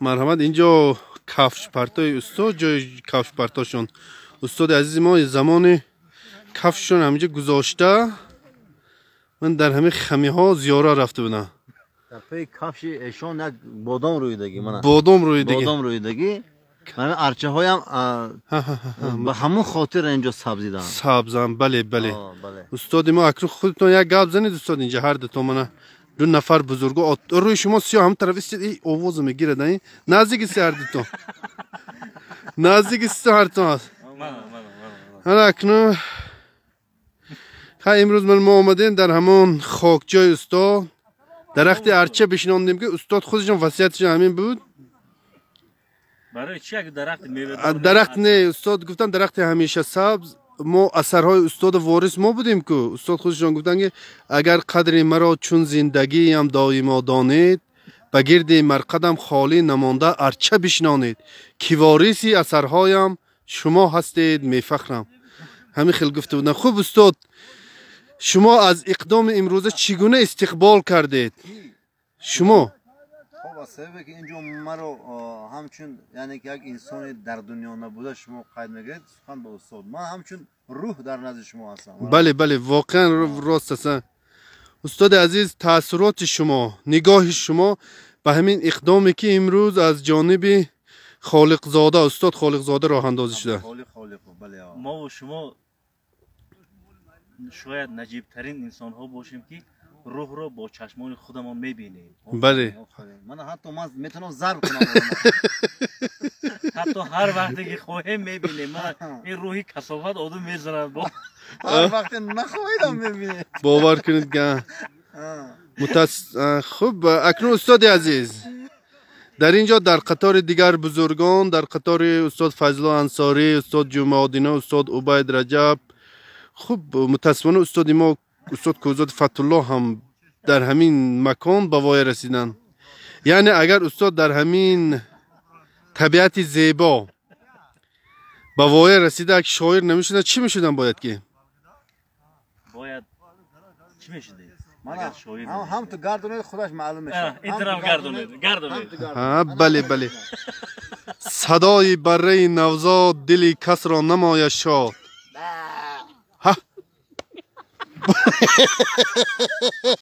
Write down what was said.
Марҳамат, инҷо кафшпартои устод, ҷои кафшпартошон. Устоди азизи мо замони кафшшон ҳаминҷо гузошта, ман дар ҳамин хамиҳо зиёра рафта будам. Дар паи кафши эшон як бодом рӯидагӣ, мана. Бодом рӯидагӣ. Бодом рӯидагӣ. Мана арчаҳоям ба ҳамон хотир инҷо сабзиданд. Сабзанд, бале, бале. Устоди мо, акнун худтон як гап занед, устод, инҷа ҳар дуто мана ду нафар бузурго рӯи шумо сиёҳ ҳам тараф истед, ин овозо мегирад, ин наздик истед ҳар дуто. Наздик истед ҳар дуто аст. Ҳана акнун ха имрӯз ман мо омадем дар ҳамон хокҷои устод, дарахти арча бишинондем, ки устод худашон васияташон ҳамин буд. Барои чи як дарахти мевадор? Дарахт не, устод гуфтан дарахти ҳамеша сабз. Мо асарҳои устода ворис мо будем, ку устод худашон гуфтанд, ки агар қадри маро чун зиндагиам доимо донед, ба гирди марқадам холӣ намонда арча бишинонед, ки вориси асарҳоям шумо ҳастед, мефахрам. Ҳамин хел гуфта буданд. Хуб, устод, шумо аз иқдоми имрӯза чӣ гуна истиқбол кардед? Шумо? Хоб, аз сабабе ки инҷо маро ҳамчун, яъне ки як инсони дар дунё набуда шумо қайд мегиред, сухан ба устод, ман ҳамчун рӯҳ дар назди шумо ҳастам. Бале, бале, воқеан рост аст. Устоди азиз, таассуроти шумо, нигоҳи шумо ба ҳамин иқдоме, ки имрӯз аз ҷониби Холиқзода, устод Холиқзода роҳандозӣ шуда? Мову шумо шояд наҷибтарин инсонҳо бошем, ки рӯҳро бо чашмони худамон мебинем. Бале. Мана ҳатто ман метавонам зарб кунам. Ҳатто ҳар вақте ки хоҳем, мебинем. Мана ин рӯҳи касофат одам мезанад бо. Ҳар вақте нахоҳидам, мебинем. Бовар кунед, га. Хуб, акнун, устоди азиз, дар ин ҷо дар қатори дигар бузургон, дар қатори устод Файзулло Ансорӣ, устод Ҷумъаодина, устод Убайд Раҷаб, хуб, мутаассифона, устоди мо, устод Кӯзод Фатулло ҳам дар ҳамин макон ба воя расиданд. Яъне агар устод дар ҳамин табиати зебо ба воя расида як шоир намешуданд, чӣ мешуданд бояд ки? Бояд чӣ мешудед? Ҳам ту гардонед, худаш маълум мешавад. Ин тараф гардонед, гардонед. Бале, бале. Садои барраи навзод дили касро намояд шод.